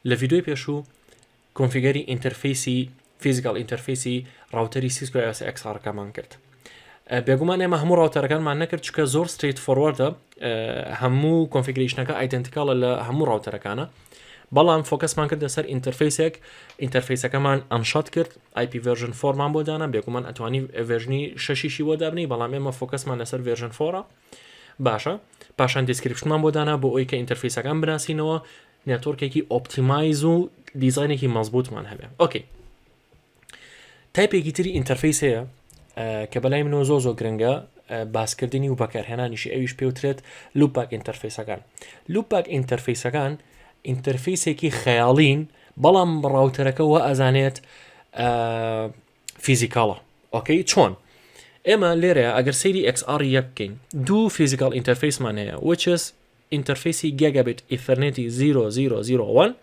لە ڤیدیۆی پێشوو configure ی interface ی physical interface ی router ی Cisco IOS XR ەکەمان کرد. بێگومان ئێمە هەموو router ەکانمان نەکرد چکە زۆر straightforward ە هەموو configuration ەکە identical ە لە هەموو router ەکانە بەڵام focus مان کردە سەر interface ێک interface ەکەمان unshut کرد IP version four مان بۆ دانا بێگومان ئەتوانی version ی شەشیشی بۆ دابنی بەڵام ئێمە focus مان لەسەر version four ە باشە پاشان description مان بۆ دانا بۆ ئەوی کە interface ەکان بناسینەوە network ێکی optimize و دیزینێکی مەزبوطمان هەبێ okay type ێکی تری interface هەیە کە بەلای منەوە زۆر زۆر گرنگە باسکردنی و بەکارهێنانیشی ئەویش پێوترێت loopback interface ەکان loopback interface ەکان interface ێکی خەیاڵین بەڵام router ەکە وا ئەزانێت physical ە okay چۆن ئێمە لێرە ئەگەر سەیری XR یەک بکەین دوو physical interface مان هەیە which is interface ی gigabit Ethernet ی 0001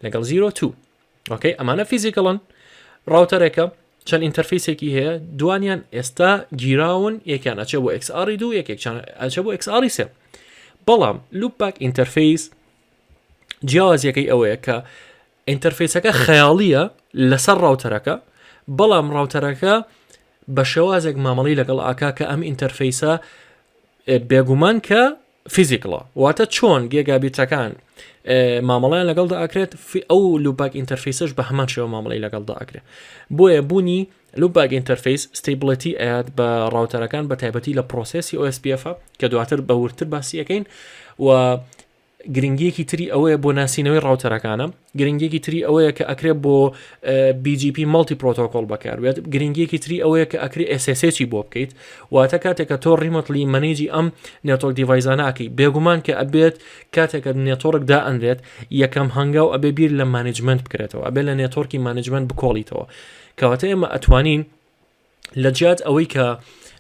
لەگەڵ 02 okay ئەمانە physical ن router ێکە چەند interface ێکی هەیە دوانیان ئێستا گیراون یەکیان ئەچێ بۆ XR دوو یەکێکیان ئەچێ بۆ XR سێ بەڵام loopback interface جیاوازیەکەی ئەوەیە کە interface ەکە خەیاڵیە لەسەر router ەکە بەڵام router ەکە بە شێوازێک مامەڵی لەگەڵ ئاکا کە ئەم interface ە بێگومان کە physical ە واتە چۆن gigabit ەکان مامەڵیان لەگەڵدا ئەکرێت ئەو loopback interface ش بە هەمان شێوە مامەڵی لەگەڵدا ئەکرێت بۆیە بوونی loopback interface stability ئەیات بە router ەکان بە تایبەتی لە پرۆسێسی OSPF کە دواتر بە وردتر باسیەکەین و گرنگیەکی تری ئەوەیە بۆ ناسینەوەی router ەکانە گرنگیەکی تری ئەوەیە کە ئەکرێت بۆ BGP multi protocol بەکاربێت گرنگیەکی تری ئەوەیە کە ئەکرێ SSH بۆ بکەیت واتە کاتێک کە تۆ remotely manage ی ئەم network device انە ئەکەی بێگومان کە ئەبێت کاتێکە network دائەنرێت یەکەم هەنگاو ئەبێ بیر لە management بکرێتەوە ئەبێ لە network ی management بکۆڵیتەوە کەواتە ئێمە ئەتوانین لە جیات ئەوەی کە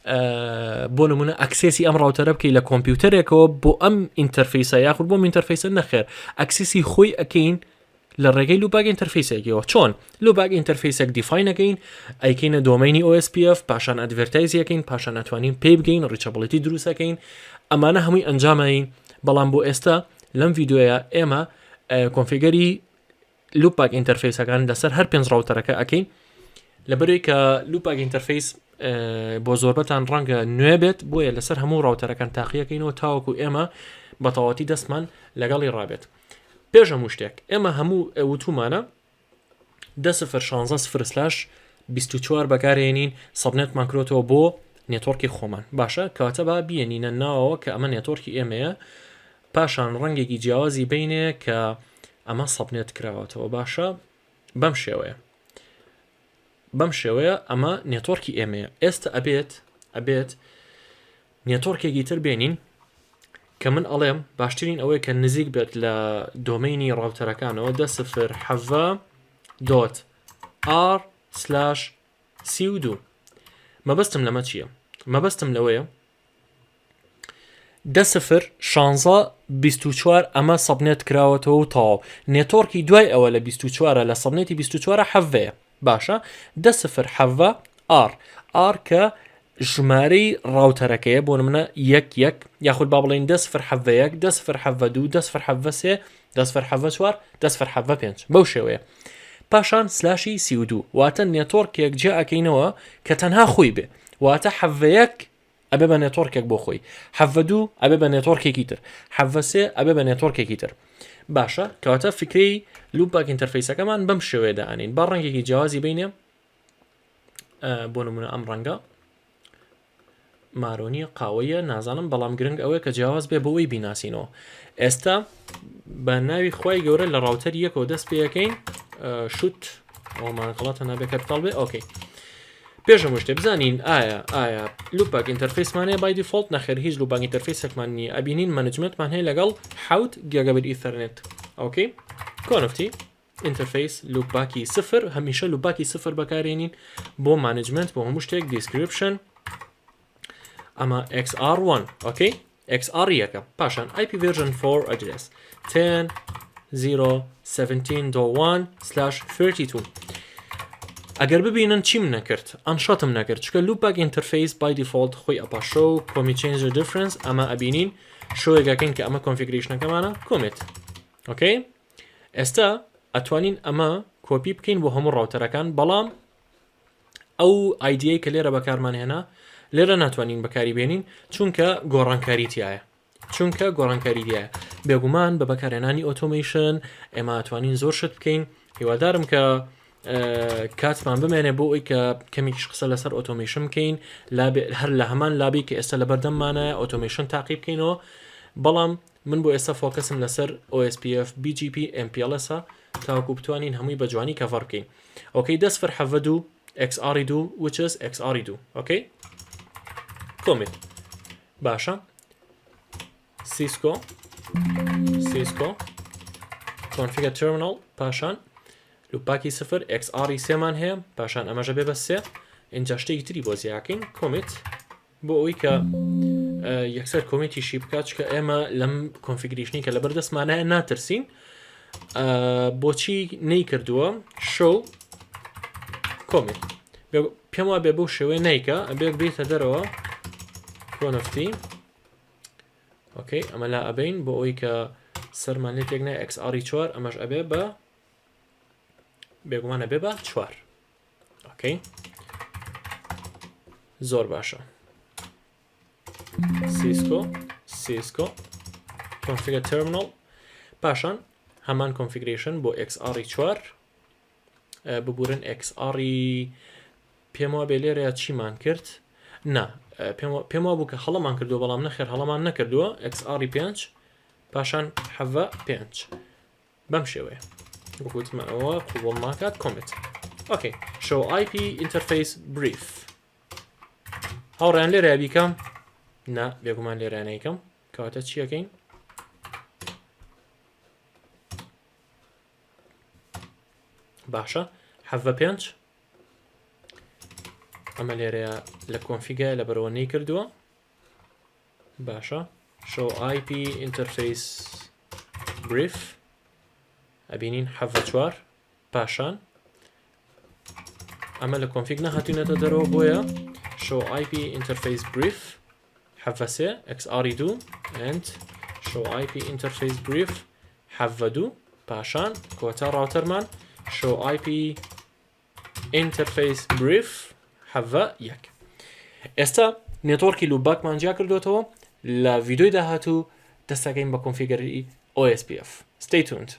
بۆ نمونە access ی ئەم router ە بکەی لە کۆمپیوتەرێکەوە بۆ ئەم interface ە یاخود بۆ interface ە نەخێر access ی خۆی ئەکەین لە ڕێگەی loopback interface ێکەوە چۆن loopback interface ێک define ەکەین ئەیکەینە domain ی OSPF پاشان advertise یەکەین پاشان ئەتوانین پێی بگەین reachability دروستەکەین ئەمانە هەمووی ئەنجامین بەڵام بۆ ئێستا لەم ڤیدیۆیە ئێمە configure ی loopback interface ەکان لەسەر هەر پێنج router ەکە ئەەکەین لەبەرەوەی کە loopback interface بۆ زۆربەتان ڕەنگە نوێ بێت بۆیە لەسەر هەموو router ەکان تاقیەکەینەوە تاوەکو ئێمە بەتەواتی دەستمان لەگەڵی ڕابێت پێش هەموو شتێک ئێمە هەموو وتومانە دە سفر 16 سفر slash 24 بەکارێنین subnet مان کرۆتەوە بۆ network ی خۆمان باشە کەواتە با بیێنینە ناوەوە کە ئەمە network ی ئێمەیە پاشان ڕەنگێکی جیاوازی بینێ کە ئەمە subnet کراوەتەوە باشە بەم شێوەیە بەم شێوەیە ئەمە network ی ئێمەیە ئێستا ئەبێت ئەبێت network ێکی تر بێنین کە من ئەڵێم باشترین ئەوەیە کە نزیک بێت لە domain ی router ەکانەوە دە سفر حەڤە dot R slash 32 مەبەستم لەمە چییە؟ مەبەستم لەوەیە دە سفر شانزە 24 ئەمە subnet کراوەتەوە و تەواو network ی دوای ئەوە لە 24 لە subnet ی 24 حەڤەیە باشە دە سفر حەڤە R R کە ژمارەی router ەکەیە بۆ نمونە یەک یەک یاخود با بڵێین دە سفر حەڤە یەک دە سفر حەڤە دوو دە سفر حەڤە سێ دە سفر حەڤە چوار دە سفر حەڤە پێنج بەو شێوەیە پاشان slash ی 32 واتە network ێک جیا ئەکەینەوە کە تەنها خۆی بێ واتە حەڤە یەک ئەبێ بە network ێک بۆ خۆی حەڤە دوو ئەبێ بە network ێکی تر حەڤە سێ ئەبێ بە network ێکی تر باشە کەواتە فکرەی loopback interface ەکەمان بەم شێوەیە دانین با ڕەنگێکی جیاوازی بینێ بۆ نمونە ئەم ڕەنگە maroon یە قاوەیە نازانم بەڵام گرنگ ئەوەیە کە جیاواز بێ بۆ ئەوەی بیناسینەوە ئێستا بە ناوی خوای گەورە لە router یەکەوە دەست پێەکەین شوت ئەومان غڵەتە نابێ capital بێ okay پێش هەموو شتێ بزانین ئایا ئایا loopback interface مان هەیە by default نەخێر هیچ loopback interface ێکمان نییە ئەبینین management مان هەیە لەگەڵ حوت gigabit Ethernet okay conf t interface loopback ی سفر هەمیشە loopback ی سفر بەکارێنین بۆ management بۆ هەموو شتێک description ئەمە XR1 okay XR یەکە پاشان IP version 4 address 10 0 17.1 slash 32 ئەگەر ببینن چیم نەکرد unshut م نەکرد چکە loopback interface by default خۆی ئەپا show commit change difference ئەمە ئەبینین show ێکەکەین کە ئەمە configuration ەکەمانە commit okay ئێستا ئەتوانین ئەمە کۆپی بکەین بۆ هەموو router ەکان بەڵام ئەو ID ەی کە لێرە بەکارمان هێنا لێرە ناتوانین بەکاری بێنین چونکە گۆڕانکاری تایە چونکە گۆڕانکاری دیایە بێگومان بە بەکارهێنانی automation ئێمە ئەتوانین زۆر شت بکەین هیوادارم کە کاتمان بمێنێ بۆ ئەوی کە کەمێکیش قسە لەسەر automation بکەین هەر لە هەمان lab ی کە ئێستا لە بەردەممانە automation تاقی بکەینەوە بەڵام من بۆ ئێستا focus م لەسەر OSPF BGP MPLS تاوەکو بتوانین هەمووی بە جوانی cover بکەین okay دە سفر حەڤە دوو XR دوو which is XR دوو okay commit باشە Cisco Cisco configure terminal پاشان loopback ی سفر XR سێمان هەیە پاشان ئەمەژە بێ بە سێ اینجا شتێکی تری بۆ زیاکەین commit بۆ ئەوەی کە یەکسەر commit یشی بکات چکە ئێمە لەم configuration ی کە لەبەر دەستمانە ناترسین بۆچی نەی کردووە show commit پێم وا بێ بەو شێوەیە نیکە ئەبێت بێتە دەرەوە conf t okay ئەمە لا ئەبین بۆ ئەوەی کە سەرمان لێ تێک نای XR چوار ئەمەش ئەبێ بە بێگومان ئەبێ بە چوار okay زۆر باشە Cisco Cisco configure terminal پاشان هەمان configuration بۆ XR چوار ببورن XR پێم وابێ لێرەیە چیمان کرد نا پێم وابوو کە هەڵەمان کردووە بەڵام نەخێر هەڵەمان نەکردووە XR پێنج پاشان حەڤە پێنج بەم شێوەیە وەکوتمە ئەوە قوبڵ ناکات commit okay show IP interface brief هاوڕیان لێرە بیکەم نا بێگومان لێرە نیکەم کەواتە چیەکەین باشە حەڤە پێنج ئەمە لێرەیە لە config ە لە بەرەوە نەی کردووە باشە show IP interface brief ئەبینین حەڤە چوار پاشان ئەمە لە config نەهاتوینەتە دەرەوە بۆیە show IP interface brief حەڤە سێ XR دوو and show IP interface brief حەڤە دوو پاشان کۆتا router مان show IP interface brief حەڤە یەک ئێستا network ی loopback مان جیا کردوێتەوە لە ڤیدیۆی داهاتوو دەستەکەین بە configure ی OSPF. Stay tuned.